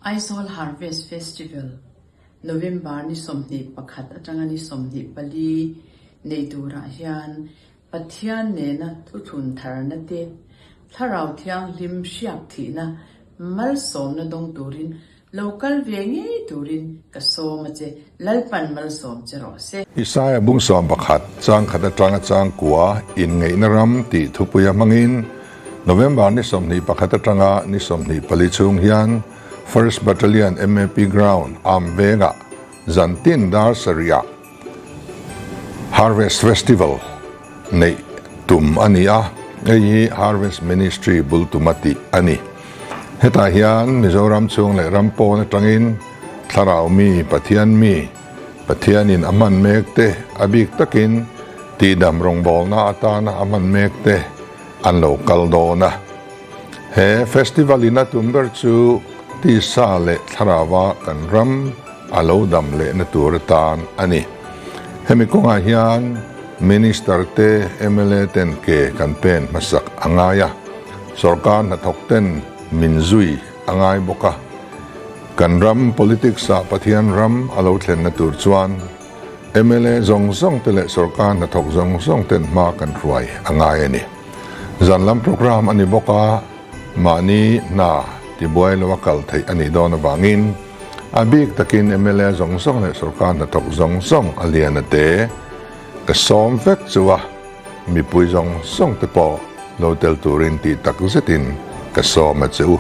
Aizawl Harvest Festival, November ni 21 atanga ni 24 nei turah hian Pathian nena thuthlun tharna te, Thlarau Thianghlim hriak thihna malsawmna dawng turin lo kal ve ngei turin ka sawm a che, Lalpan malsawm che rawh se. Isaia bung 11 chang khat atanga chang kua inngeihna ram tih thupuia hmangin November ni 21 atanga ni 24 chhung hian First Battalion MAP Ground Am vengah zantin dar sarihah Harvest Festival neih tum a ni a, hei hi Harvest Ministry bul tuma tih a ni. Hetah hian Mizoram chhung leh ram pawn atangin Thlarau mi, Pathian mi, Pathianin a hman mek te, a bik takin tihdam rawngbawlna atana a hman mek te an lo kal dawn a. He festival in a tum ber chu tisa leh thlarauva kan ram a lo dam lehna tur atan a ni. Hemi kawngah hian Minister te, mla ten ke kan pen hmasak a ngai a, sorkar hnathawk ten min zui a ngai bawk a. Kan ram politics ah Pathian ram a lo thlenna tur chuan mla zawng zawng te leh sorkar hnathawk zawng zawng ten hma kan hruai a ngai a ni. Zan lam programme a ni bawk a, mahni hna tibuai lo a kal theih a nih dawn avangin a bik takin mla zawng zawng leh sorkar hnathawk zawng zawng a lian a te ka sawm vek chu a, mipui zawng zawng te pawh lo tel turin tih tak zetin ka sawm a che u.